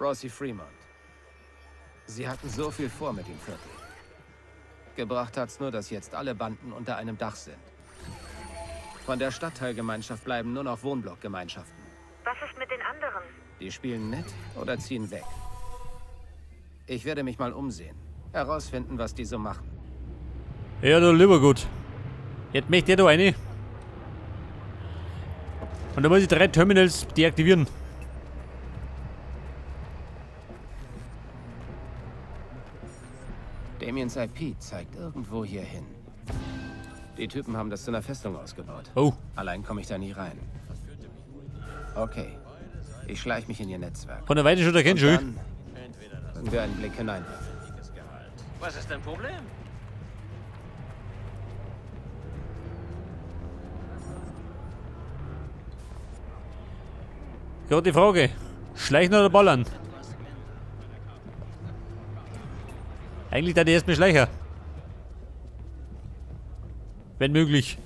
Rossi Fremont. Sie hatten so viel vor mit dem Viertel. Gebracht hat's nur, dass jetzt alle Banden unter einem Dach sind. Von der Stadtteilgemeinschaft bleiben nur noch Wohnblockgemeinschaften. Was ist mit den anderen? Die spielen mit oder ziehen weg. Ich werde mich mal umsehen. Herausfinden, was die so machen. Ja, du lieber gut. Jetzt möchte ich da rein. Und da muss ich 3 Terminals deaktivieren. Damiens IP zeigt irgendwo hier hin. Die Typen haben das zu einer Festung ausgebaut. Oh. Allein komme ich da nie rein. Okay. Ich schleich mich in ihr Netzwerk. Von der Weite schon erkennen, Und schon. dann können wir einen Blick hineinwerfen. Was ist dein Problem? Gerade die Frage. Schleichen oder ballern? Eigentlich da die erstmal Schleicher. Wenn möglich.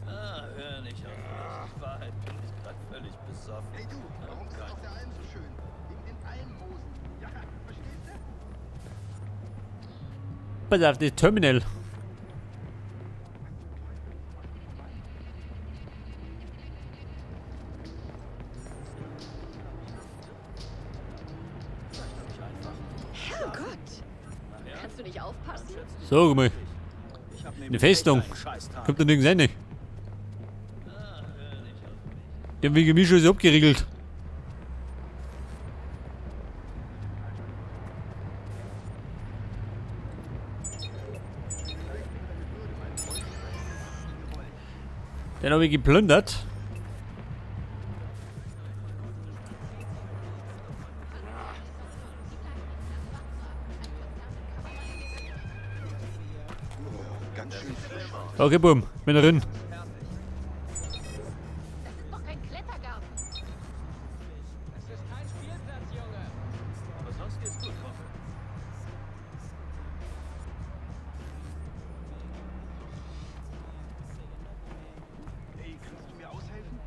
Ah, hör nicht auf mich. In Wahrheit bin ich gerade völlig besoffen. Hey du, warum ist es auf der Alm so schön? Wegen den Almmosen. Ja, verstehst du? Pass auf, das Terminal. Herrgott! Kannst du nicht aufpassen? So, guck mal. Eine Festung. Kommt da nirgends rein. Die haben wegen mir schon so abgeriegelt. Den habe ich geplündert. Okay, Bumm, bin drin. Das ist doch kein Klettergarten. Es ist kein Spielplatz, Junge. Aber sonst geht's gut, Kumpel. Ey, kannst du mir aushelfen?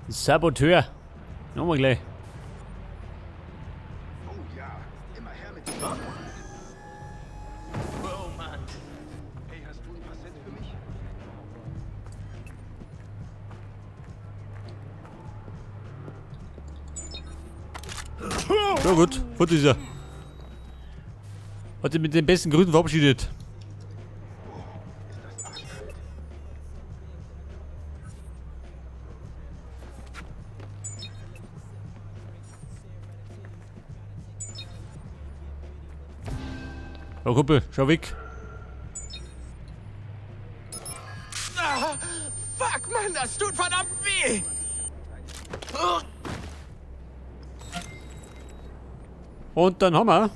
Saboteur. Nochmal gleich. Oh ja, immer her mit dem. Oh Mann. Hey, hast du ein paar Cent für mich? So gut, fort ist er. Hat sich mit den besten Grüßen verabschiedet. Ist das arschkalt. Oh Kumpel, schau weg. Ah, fuck, Mann, das tut verdammt weh! Und dann haben wir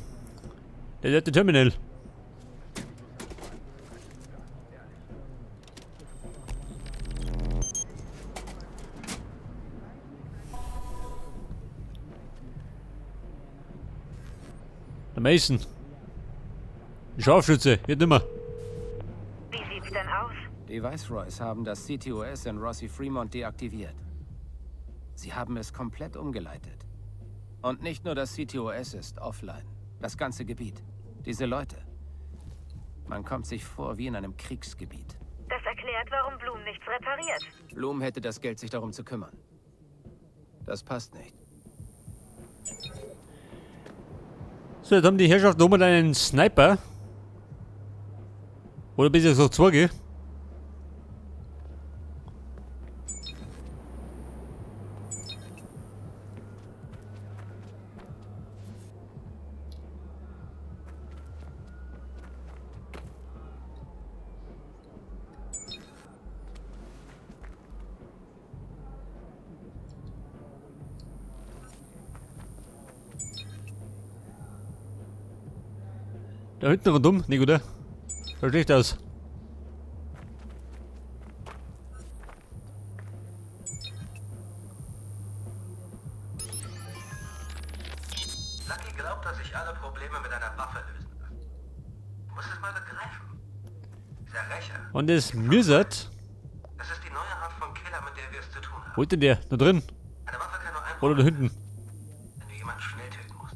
das letzte Terminal. Der Mason. Die Scharfschütze, wird nimmer. Wie sieht's denn aus? Die Viceroys haben das CTOS in Rossi Fremont deaktiviert. Sie haben es komplett umgeleitet. Und nicht nur das CTOS ist offline. Das ganze Gebiet. Diese Leute. Man kommt sich vor wie in einem Kriegsgebiet. Das erklärt, warum Blume nichts repariert. Blume hätte das Geld, sich darum zu kümmern. Das passt nicht. So, jetzt haben die Herrschaften oben einen Sniper. Oder bis jetzt noch zwei, gell? Da hinten rundum, nicht oder? Schaut schlecht aus. Lucky glaubt, dass sich alle Probleme mit einer Waffe lösen lassen. Musst es mal begreifen. Dieser Rächer. Und es müssert. Das ist die neue Art von Killer, mit der wir es zu tun haben. Wo ist denn der? Da drin? Eine Waffe kann nur ein Oder da hinten? Wenn du jemanden schnell töten musst.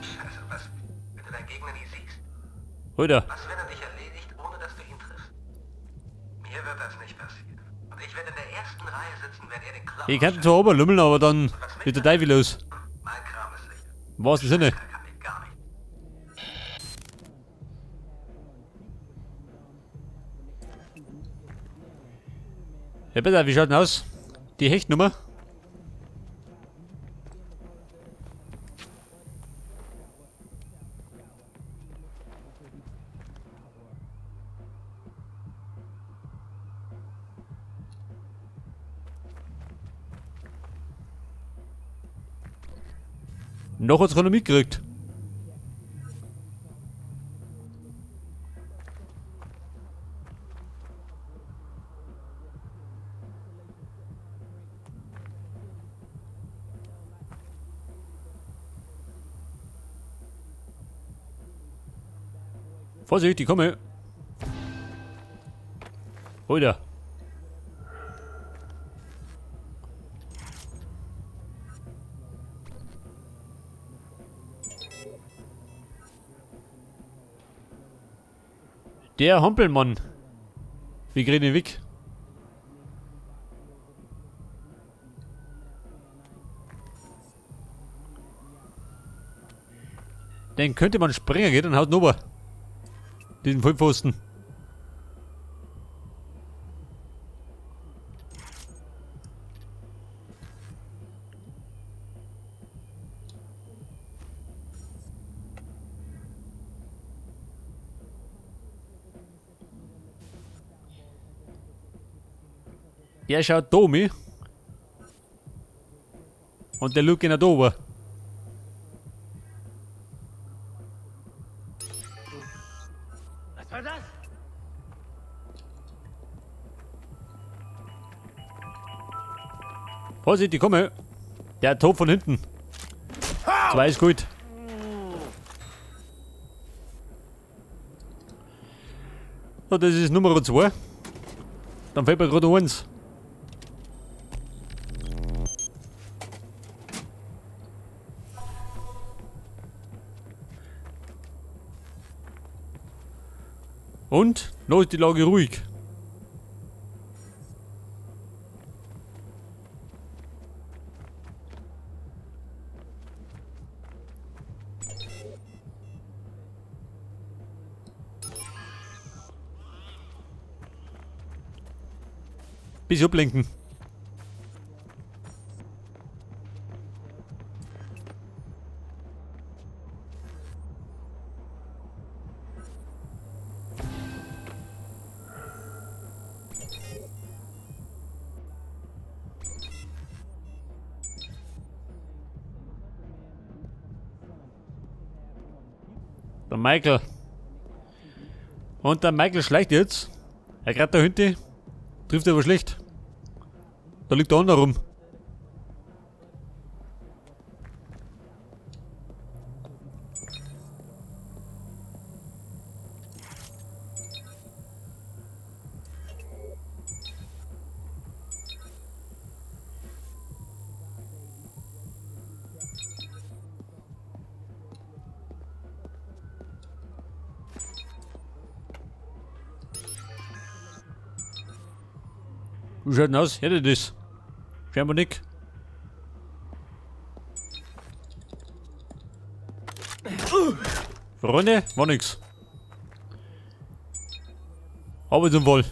Scheiße, was, wenn du deinen Gegner nie siehst? Heute. Was, wenn er dich erledigt, ohne dass du ihn triffst? Mir wird das nicht passieren. Und ich werde in der ersten Reihe sitzen, wenn er den Clown. Ich könnte zwar oberlümmeln, aber dann wird der Teufel los. Mein Kram ist sicher. Im wahrsten Sinne. Kann mir gar nicht. Ja, bitte, wie schaut denn aus? Die Hechtnummer? Noch hat's keiner mitgekriegt. Vorsicht, ich komme. Alter. Der Hampelmann. Wie krieg ich den weg? Den könnte man sprengen, geht, dann haut ihn runter. Diesen Vollpfosten. Der schaut da mich. Und der schaut genau da oben. Was war das? Vorsicht, ich komme. Der Tod von hinten. Zwei ist gut. So, das ist Nummer 2. Dann fällt mir gerade noch eins. Und noch ist die Lage ruhig. Bisschen ablenken. Der Michael. Und der Michael schleicht jetzt. Er gerade da hinten. Trifft aber schlecht. Da liegt der andere rum. Wie schaut denn aus? Hätte das? Scheinbar nicht. Freunde, war nix. Arbeitsunfall.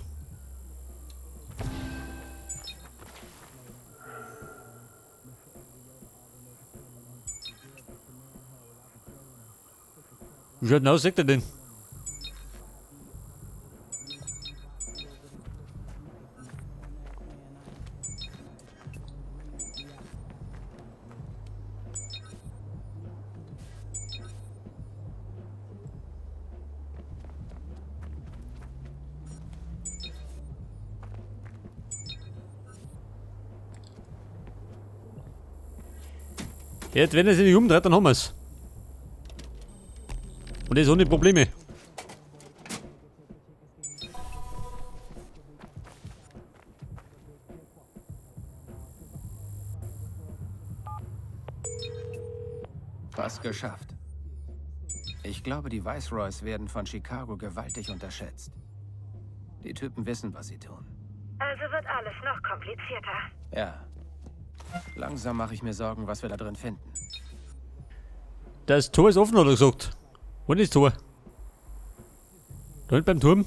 Wie schaut denn aus? Sagt er denn? Jetzt, wenn er sich nicht umdreht, dann haben wir's. Und das ohne Probleme. Fast geschafft. Ich glaube, die Viceroys werden von Chicago gewaltig unterschätzt. Die Typen wissen, was sie tun. Also wird alles noch komplizierter. Ja. Langsam mache ich mir Sorgen, was wir da drin finden. Das Tor ist offen, hat er gesagt. Wo ist das Tor? Da hinten beim Turm.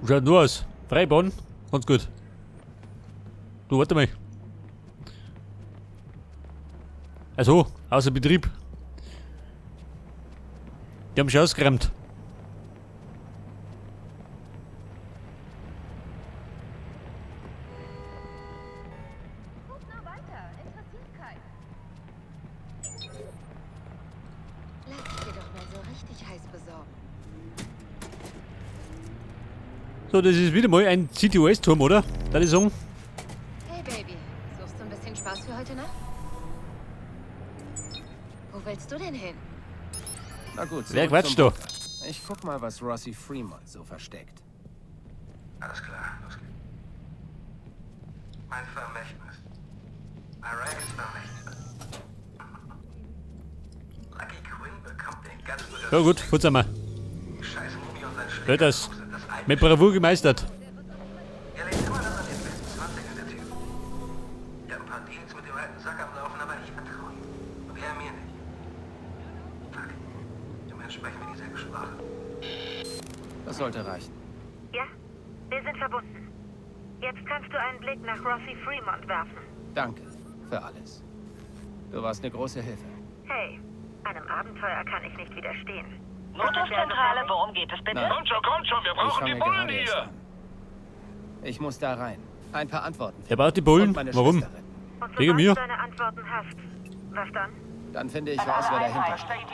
Schaut nur aus. Freibahn. Ganz gut. Du, warte mal. Also, außer Betrieb. Die haben schon ausgeräumt. Guck nur weiter, interessiert keinen. Lass dich dir doch mal so richtig heiß besorgen. So, das ist wieder mal ein CTOS-Turm, oder? Da ich sagen. Hey Baby, suchst du ein bisschen Spaß für heute Nacht? Wo willst du denn hin? Na gut, Wer zurück quatscht zum da? Bunker. Ich guck mal, was Rossi Fremont so versteckt. Alles klar, los geht's. Mein Vermächtnis. Iraks Vermächtnis. Lucky Quinn bekommt den ganzen Ja gut, putz einmal. Scheiß Mumie und sein Ja, das Schlägertrupp sind das alte mit Bravour gemeistert. Er lebt immer noch in den besten 20ern, der Typ. Ich hab ein paar Deals mit dem alten Sack am Laufen, aber ich vertraue ihm. Und er mir nicht. Fuck. Immerhin sprechen wir dieselbe Sprache. Das sollte reichen. Ja, wir sind verbunden. Jetzt kannst du einen Blick nach Rossi Fremont werfen. Danke für alles. Du warst eine große Hilfe. Hey, einem Abenteuer kann ich nicht widerstehen. Notrufzentrale, worum geht es bitte? Nein. Kommt schon, wir Ich brauchen fange die Bullen gerade erst hier. an. Ich muss da rein. Ein paar Antworten. Er braucht die Bullen. Und meine Warum? Schwester retten. Und Wegen sobald mir. du deine Antworten hast, was dann? Dann finde ich raus, wer dahinter steckt.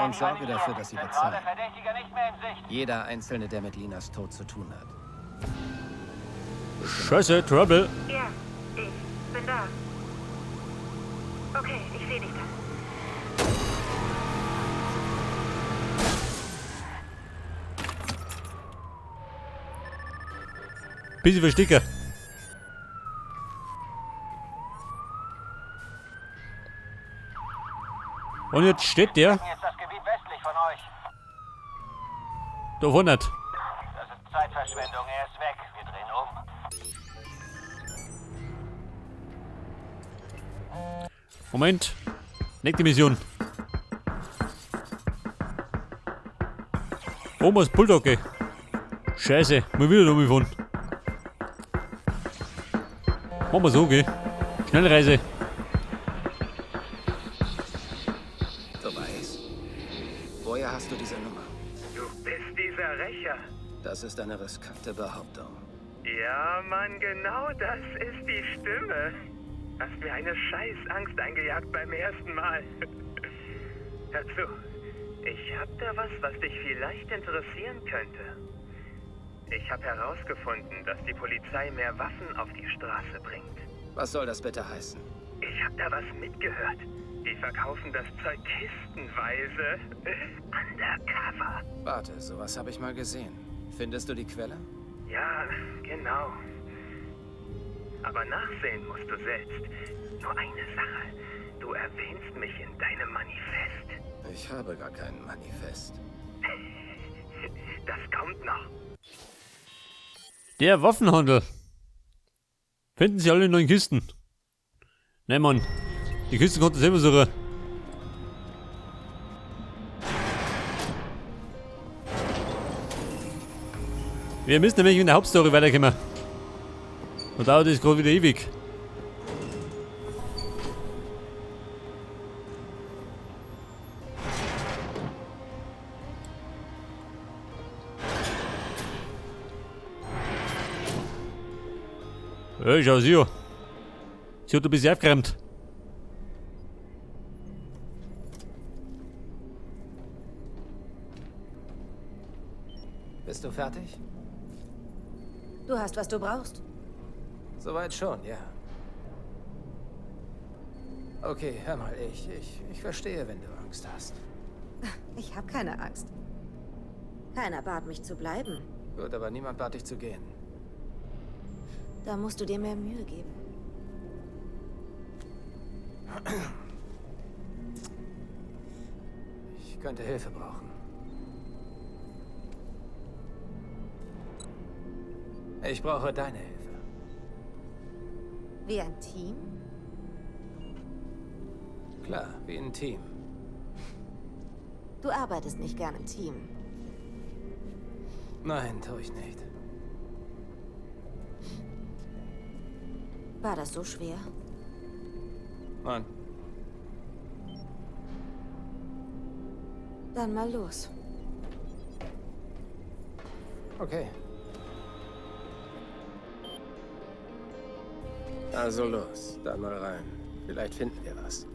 Und sorge dafür, dass sie bezahlen. Verdächtiger nicht mehr in Sicht. Jeder Einzelne, der mit Linas Tod zu tun hat. Scheiße, Trouble. Ja, ich bin da. Okay, ich sehe dich dann. Bisschen verstecker. Und jetzt steht der Jetzt das Gebiet westlich von euch. da vorne. Das ist Zeitverschwendung. Er ist weg. Wir drehen um. Moment. Nächste Mission. Omas Bulldogge. Scheiße, mal wieder da fahren. Machen wir so, gell? Schnellreise. Tobias, woher hast du diese Nummer? Du bist dieser Rächer. Das ist eine riskante Behauptung. Ja, Mann, genau das ist die Stimme. Hast mir eine Scheißangst eingejagt beim ersten Mal. Hör zu, ich hab da was, was dich vielleicht interessieren könnte. Ich habe herausgefunden, dass die Polizei mehr Waffen auf die Straße bringt. Was soll das bitte heißen? Ich hab da was mitgehört. Die verkaufen das Zeug kistenweise. Undercover. Warte, sowas habe ich mal gesehen. Findest du die Quelle? Ja, genau. Aber nachsehen musst du selbst. Nur eine Sache. Du erwähnst mich in deinem Manifest. Ich habe gar kein Manifest. Das kommt noch. Der Waffenhandel. Finden Sie alle neuen Kisten. Nein, Mann. Die Kisten konnte selber suchen. Wir müssen nämlich in der Hauptstory weiterkommen. Und dauert es gerade wieder ewig. Hey, schau sie an. Sie hat ein bisschen aufgeräumt. Bist du fertig? Du hast, was du brauchst. Soweit schon, ja. Okay, hör mal, ich verstehe, wenn du Angst hast. Ich habe keine Angst. Keiner bat mich zu bleiben. Gut, aber niemand bat dich zu gehen. Da musst du dir mehr Mühe geben. Ich könnte Hilfe brauchen. Ich brauche deine Hilfe. Wie ein Team? Klar, wie ein Team. Du arbeitest nicht gern im Team. Nein, tue ich nicht. War das so schwer? Nein. Dann mal los. Okay. Also los, dann mal rein. Vielleicht finden wir was.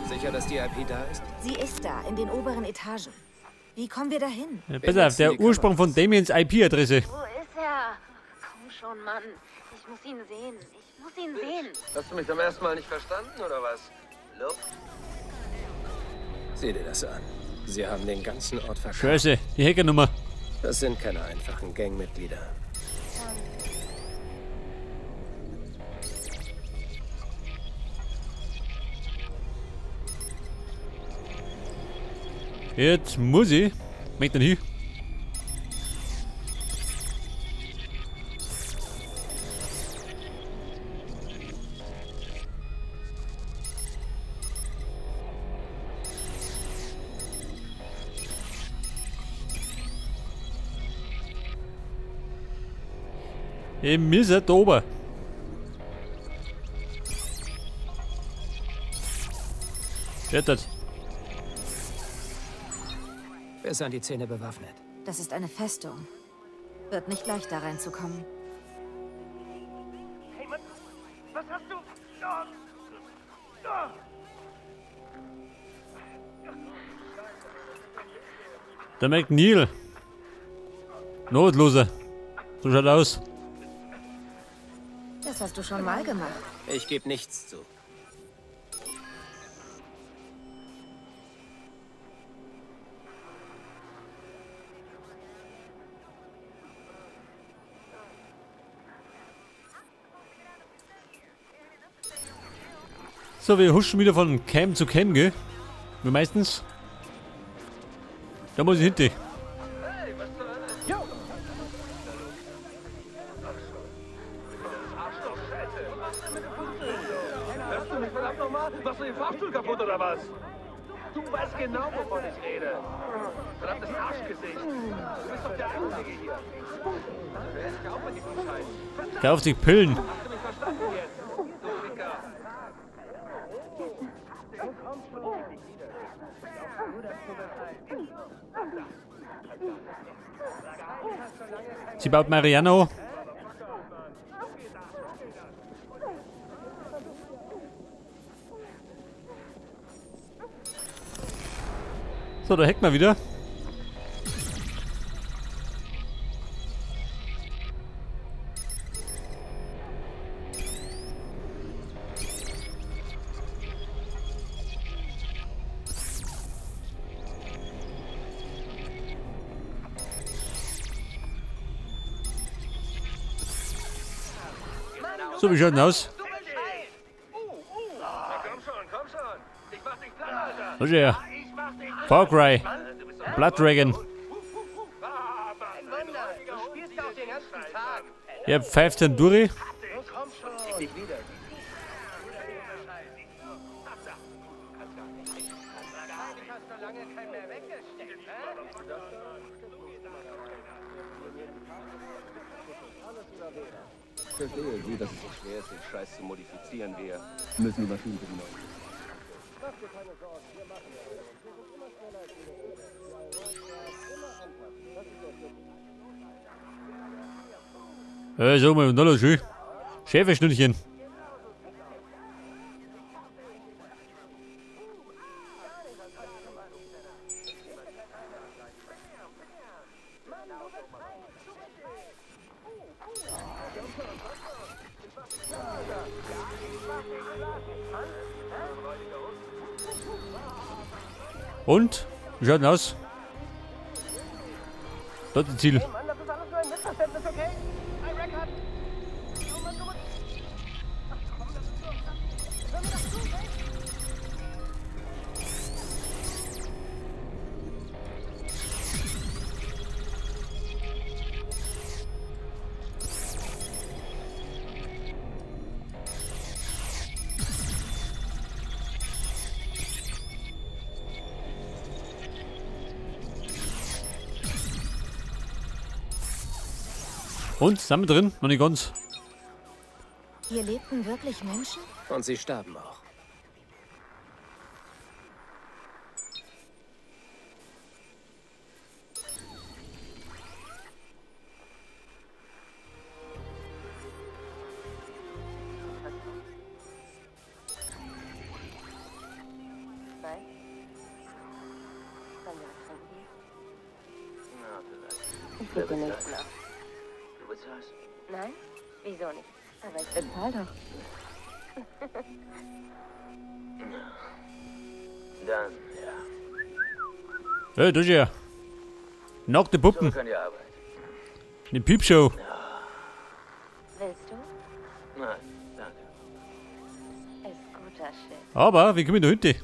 Sicher, dass die IP da ist? Sie ist da, in den oberen Etagen. Wie kommen wir dahin? Ja, pass auf, der Ursprung von Damiens IP-Adresse. Wo ist er? Komm schon, Mann. Ich muss ihn sehen. Ich muss ihn sehen. Hast du mich beim ersten Mal nicht verstanden, oder was? Luft? Sieh dir das an. Sie haben den ganzen Ort verkauft. Scheiße, die Hackernummer. Das sind keine einfachen Gangmitglieder. Jetzt muss ich. Möchte denn hin? Ich muss da oben. Rettet. Bis an die Zähne bewaffnet. Das ist eine Festung. Wird nicht leicht, da reinzukommen. Hey, Mann, was hast du? Oh. Oh. Der McNeil. Notloser. So schaut aus. Das hast du schon mal gemacht. Ich gebe nichts zu. So, wir huschen wieder von Cam zu Cam, gell? Wie meistens. Da muss ich hinten. Hey, was zur Hölle? Jo! Hörst du mich verdammt nochmal? Machst du den Fahrstuhl kaputt oder was? Du weißt genau, wovon ich rede. Verdammtes Arschgesicht. Du bist doch der Einzige hier. Hör endlich auf mit diesem Scheiß. Kauft sich Pillen. Hast du mich verstanden jetzt? Du Ficker. Sie baut Mariano. So, da hackt man wieder. So, wie schaut denn aus? Komm schon, komm schon. Ich mach dich platt, Alter. So, ja. Far Cry. Blood Dragon. Ja, pfeift den durch. Ich verstehe gut, dass es so schwer ist, den Scheiß zu modifizieren. Wir müssen die Maschinen für die neuen. So, mal und schön. Schäferschnünnchen. Und? Wie schaut denn aus? Dort ist Ziel. Hey Mann, das ist alles nur ein Missverständnis, okay? Iraq hat... Oh Mann, du musst... Ach komm, das ist nur... Hör mir doch zu, hey! Und, sind wir drin? Noch nicht ganz. Hier lebten wirklich Menschen? Und sie starben auch. Nein. Wollen wir was trinken gehen? Na, vielleicht. Ich gebe dir nichts nach. Du bezahlst? Nein? Wieso nicht? Aber ich bezahle doch. Dann, ja. Hey, das ist ja. Nackte Puppen. Zurück an die Arbeit. Eine Piepshow. Willst du? Nein, danke. Ist guter Shit. Aber, wie komme ich da hinten?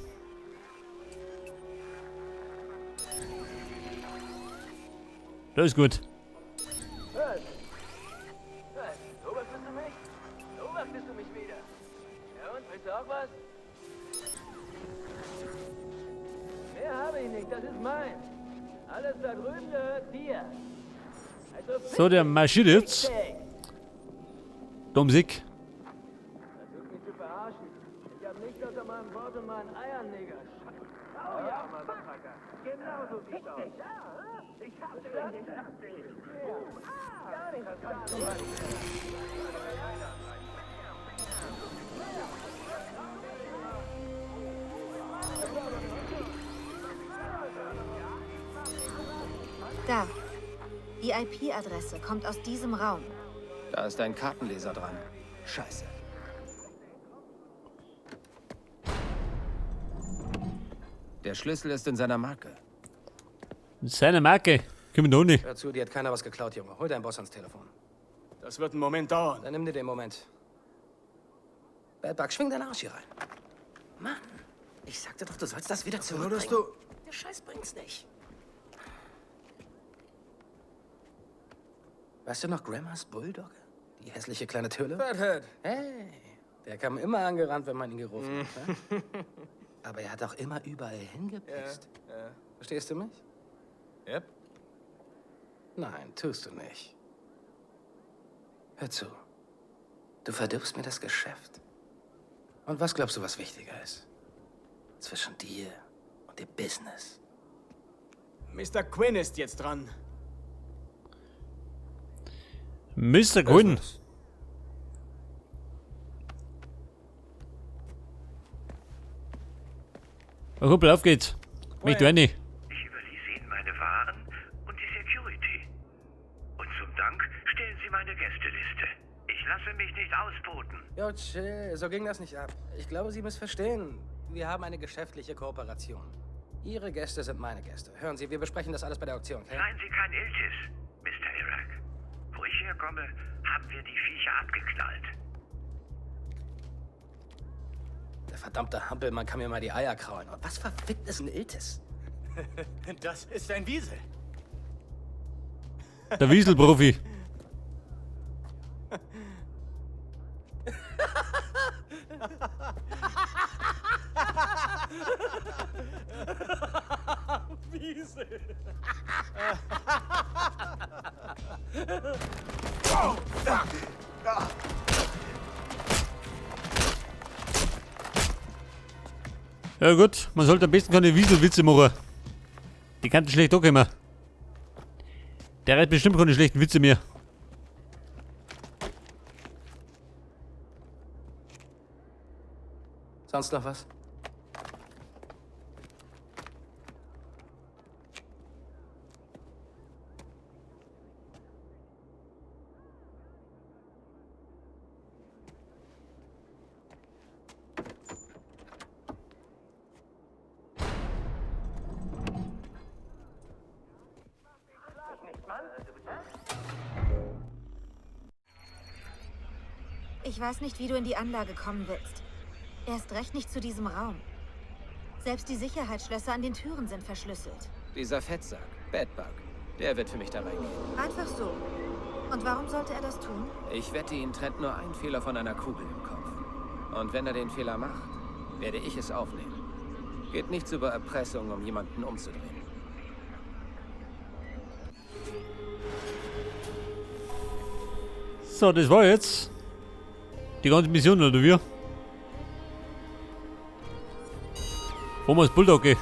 Das ist gut. Was? Was? Beobachtest du mich? Beobachtest du mich wieder? Ja und, willst du auch was? Mehr habe ich nicht, das ist meins. Alles da drüben gehört dir. Also So, der marschiert jetzt. Da ums Eck. Versuch mich zu verarschen. Ich hab nichts außer meinem Wort und meinen Eiern, Nigger. Oh ja, Motherfucker. Genau so sieht's aus. Ich hab dich. Ich hab dich. Gar nicht. Da. Die IP-Adresse kommt aus diesem Raum. Da ist ein Kartenleser dran. Scheiße. Der Schlüssel ist in seiner Marke. In seiner Marke. Komm ich da nicht. Hör zu, dir hat keiner was geklaut, Junge. Hol deinen Boss ans Telefon. Das wird einen Moment dauern. Dann nimm dir den Moment. Bedbug, schwing deinen Arsch hier rein. Mann, ich sagte doch, du sollst das wieder zurückbringen. Nur, dass du... Der Scheiß bringt's nicht. Weißt du noch Grandmas Bulldogge? Die hässliche kleine Töle? Fathead. Hey, der kam immer angerannt, wenn man ihn gerufen hat. Ne? Aber er hat auch immer überall hingepisst. Ja, ja. Verstehst du mich? Yep. Nein, tust du nicht. Hör zu. Du verdirbst mir das Geschäft. Und was glaubst du, was wichtiger ist? Zwischen dir und dem Business. Mr. Quinn ist jetzt dran. Mr. Quinn. Oh, Kumpel, auf geht's. Mich du nicht. Ich überließe Ihnen meine Waren und die Security. Und zum Dank stellen Sie meine Gästeliste. Ich lasse mich nicht ausboten. Jo, chill, so ging das nicht ab. Ich glaube, Sie missverstehen. Wir haben eine geschäftliche Kooperation. Ihre Gäste sind meine Gäste. Hören Sie, wir besprechen das alles bei der Auktion, okay? Seien Sie kein Iltis, Mr. Iraq. Wo ich herkomme, haben wir die Viecher abgeknallt. Der verdammte Hampelmann kann mir mal die Eier kraulen. Und was verfickt ist ein Iltis? Das ist ein Wiesel. Der Wieselprofi. Wiesel. Ja gut, man sollte am besten keine Wieselwitze machen. Die kannten schlecht auch immer. Der hat bestimmt keine schlechten Witze mehr. Sonst noch was? Ich weiß nicht, wie du in die Anlage kommen willst. Erst recht nicht zu diesem Raum. Selbst die Sicherheitsschlösser an den Türen sind verschlüsselt. Dieser Fettsack, Bedbug, der wird für mich da reingehen. Einfach so. Und warum sollte er das tun? Ich wette, ihn trennt nur ein Fehler von einer Kugel im Kopf. Und wenn er den Fehler macht, werde ich es aufnehmen. Geht nichts über Erpressung, um jemanden umzudrehen. So, das war jetzt die ganze Mission, oder wie? Wo wir das Bulldog gehen.